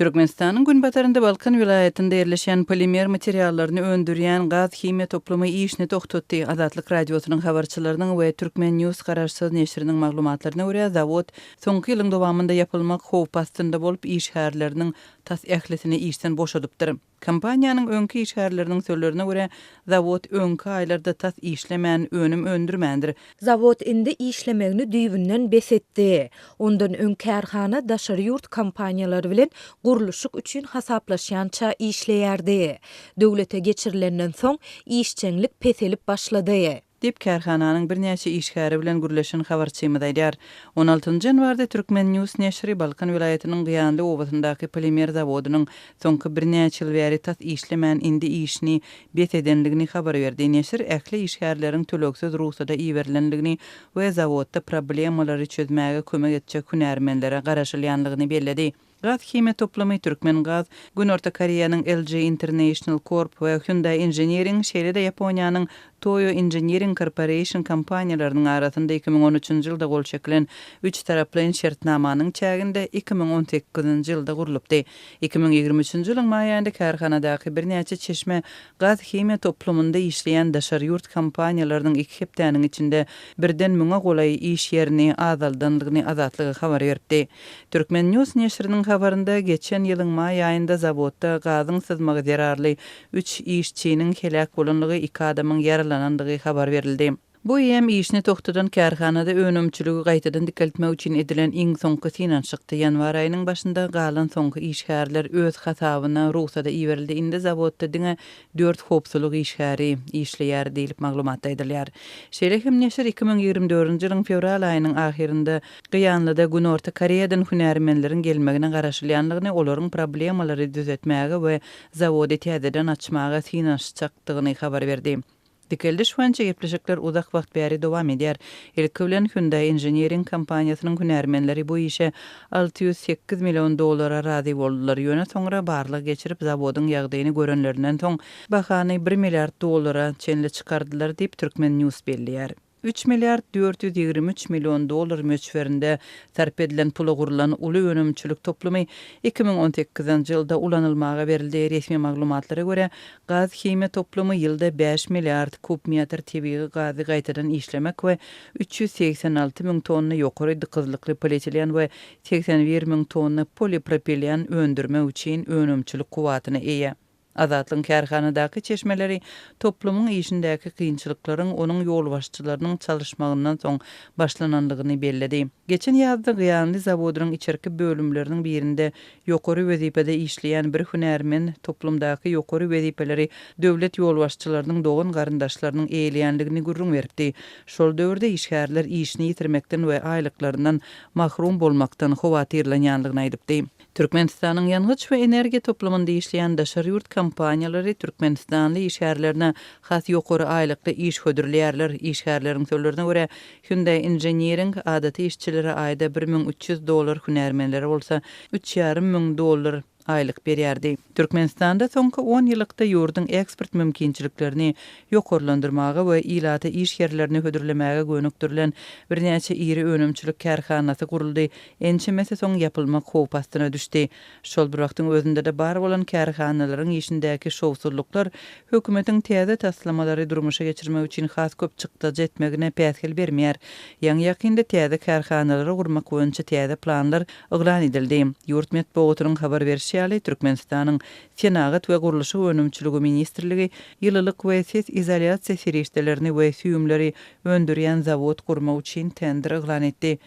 Türkmenistanyň günbatarynda Balkan welaýatynda ýerleşýän polimer materiallaryny öndürýän gaz-himiýa toplumy işini togtatdy. Azatlyk Radiosynyň habarçylarynyň we Turkmen. News garaşsyz neşiriniň maglumatlaryna görä, zawod soňky ýylyň dowamynda ýapylmak howpy astynda bolup, işgärleriniň tas ählisini işden boşadypdyr. Kompaniýanyň öňki işgärleriniň sözlerine görä, zawod öňki aýlarda tas işlemän, önüm öndürmändir. Zawod indi işlemegini düýbünden bes etdi. Ondan öň kärhana daşary ýurt kompaniýalary bilen gurluşyk üçin hasaplaşýança işleýärdi. Döwlete geçirilenden soň, işjeňlik peselip başlady. Diýip, kärhananyň birnäçe işgäri bilen gürleşen habarçymyz aýdýar. On altynjy ýanwarda Turkmen. News neşiri Balkan welaýatynyň Gyýanly obasyndaky polimer zawodynyň soňky birnäçe ýyl bäri tas işlemän, indi işini bes edendigini habar berdi. Neşir ähli işgärleriň tölegsiz rugsada iberilendigini we zawodda problemalary çözmäge kömek etjek hünärmenlere garaşylýandygyny belledi. Gaz-himiýa toplumy Türkmengaz, Günorta Koreýanyň LG International Corp we Hyundai Engineering, şeýle-de Ýaponiýanyň Toyo Engineering Corporation kompaniýalarynyň arasynda 2013-nji ýylda gol çekilen üçtaraplaýyn şertnamanyň çäginde 2018-nji ýylda gurlupdy. 2023-nji ýylyň maý aýynda kärhanadaky birnäçe çeşme gaz-himiýa toplumynda işleýän daşary ýurt kompaniýalarynyň iki hepdäniň içinde birden müňe golaý iş ýerini azaldandygyny Azatlyga habar beripdi. Turkmen. News neşiriniň habarynda geçen ýylyň maý aýynda zawodda gazyň syzmagy zerarly üç işçiniň heläk bolandygy, iki adamyň ýaralanandygy habar berildi. Bu eýýäm işini togtadan kärhanada önümçiligi gaýtadan dikeltmek üçin edilen iň soňky synanyşykdy. Ýanwar aýynyň başynda galan soňky işgärler öz hasabyna rugsada iberildi, indi zawodda diňe dört howpsuzlyk işgäri işleýär diýlip, maglumatda aýdylýar. Şeýle hem neşir 2024-nji ýylyň fewral aýynyň ahyrynda Gyýanlyda Günorta Koreýadan hünärmenleriň gelmegine garaşylýandygyny, olaryň problemalary düzetmäge we zawody täzeden açmaga synanyşjakdygyny habar berdi. Dikeldiş boýunça gepleşikler uzak wagt bäri dowam edýär. Ilki bilen Hyundai Engineering kompaniýasynyň hünärmenleri bu işe 608 million dollara razy boldular, ýöne soňra barlag geçirip, zawodyň ýagdaýyny görenlerinden soň, bahany bir milliard dollara çenli çykardylar diýip, Turkmen. News belleýär. Üç milliard 423 million dollar möçberinde sarp edilen pula gurlan uly önümçilik toplumy 2018-nji ýylda ulanylmaga berildi. Resmi maglumatlara görä, gaz-himiýa toplumy ýylda bäş milliard kub metr tebigy gazy gaýtadan işlemek we 386 müň tonna ýokary dykyzlykly polietilen we 81 müň tonna polipropilen öndürmek üçin önümçilik kuwwatyna eýe. Azatlygyň kärhanadaky çeşmeleri toplumyň işindäki kynçylyklaryň onuň ýolbaşçylarynyň çalyşmagyndan soň başlanandygyny belledi. Geçen ýazda Gyýanly zawodynyň içerki bölümleriniň birinde ýokary wezipede işleýän bir hünärmen toplumdaky ýokary wezipeleri döwlet ýolbaşçylarynyň dogan-garyndaşlarynyň eýeleýändigini gürrüň beripdi. Şol döwürde işgärler işini ýitirmekden we aýlyklaryndan mahrum bolmakdan howatyrlanýandygyny aýdypdy. Türkmenistanyň ýangyç we energiýa toplumynda işleýän daşary ýurt kompaniýalary türkmenistanly işgärlerine has ýokary aýlykly iş hödürleýärler. Işgärleriň sözlerine görä, Hyundai Engineering adaty işçilere aýda 1300 dollar, hünärmenlere bolsa üç ýarym müň dollar aýlyk berýärdi. Türkmenistanda soňky on ýyllykda ýurduň eksport mümkinçiliklerini ýokarlandyrmaga we ilata iş ýerlerini hödürlemäge gönükdirilen birnäçe iri önümçilik kärhanasy guruldy, Ençemesi soň ýapylmak howpy astyna düşdi. Şol bir wagtyň özünde-de bar bolan kärhanalaryň işindäki şowsuzlyklar hökümetiň täze taslamalary durmuşa geçirmek üçin has köp çykdajy etmegine päsgel bermeýär. Ýaňy-ýakynda täze kärhanalary gurmak boýunça täze planlar yglan edildi. Ýurt metbugatynyň habar berşi ýaly, Türkmenistanyň Senagat we gurluşyk önümçiligi ministrligi ýylylyk we ses izolýasiýa serişdelerini we süýümleri öndürýän zawod gurmak üçin tender yglan etdi.